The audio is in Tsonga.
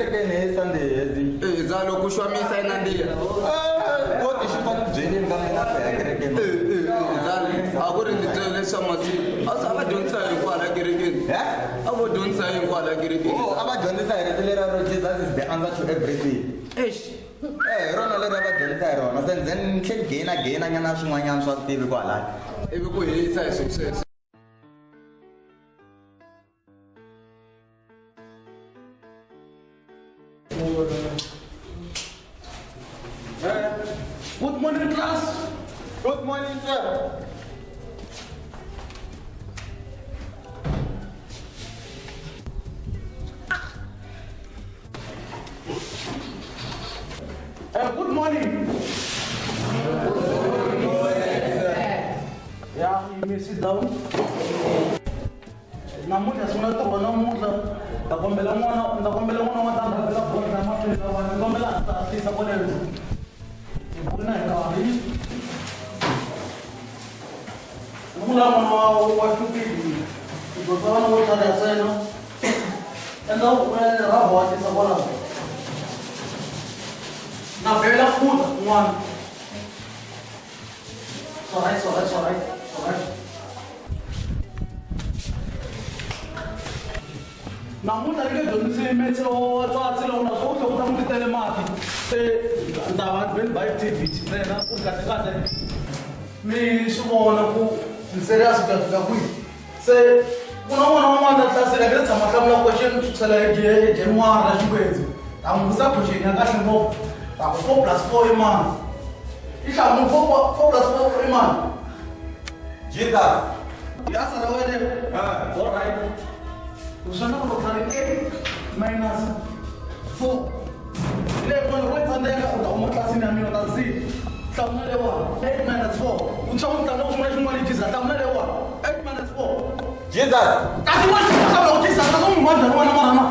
kerekeni hi Sunday hezi. Eh, zalo ku xwamisa yi nandziha. Eh, wo ti xi ni byelini ka mina ku ya kerekeni. Eh, eh, eh, zalo a ku ri ndzi twele leswa masiku a swi a va dyondzisa hi kwala kerekeni. Eh? A vo dyondzisa hi kwala kerekeni. Oh, a va dyondzisa hi rito lera ro Jesus is the answer to everything. Eish. Eh, hi rona leri a va dyondzisa hi rona. Se then ni tlhela ni gain gain nyana swin'wanyana swa swi tivi kwalaya. Ivi ku hisa hi swilo sweswo. Good morning, class. Good morning, sir. Good morning. Good morning, sir. Yeah, you may sit down. Namuntlha sungula ntirho wa namuntlha ta kombela n'wana ta kombela n'wana wa tandza bela bolo na mahlweni ka vanhu kombela a ta hatlisa kwalelo hi vona hi nkarhi vula n'wana wa wa xupili u dyondza vana vo tlhariha ntsena endla rhavha wa tisa kwalaho na bela khuda n'wana. Alright, alright, alright, alright. Namuntlha ni nge dyondzisi metse lowo tswatsi lowu na swo tlhela ku ta ku tele mati se ni ta va ni ba activity ntsena ku ri kahle kahle mi swi vona ku ni serious ku ya fika kwihi se ku na n'wana wan'wana la tlilasini a nge tshama hlamula question ku sukusela hi January na Xikwedzi ta n'wi vutisa question ya kahle ngopfu ta ku 4 plus 4 i mani i hlamula 4 plus 4 i mani. Jesus. Ya sala wena. All right. U swi ku loko ri 8 minus 4 le n'wana wo tsandzeka u ta huma tlilasini ya mina u ta ndzi hlamula leyiwani 8 minus 4 u tshama u tlanga xin'wana xin'wana Jesus hlamula leyiwani 8 minus 4. Jesus. Kasi wa xi hlamula u Jesus ka n'wi mandla n'wana mara na.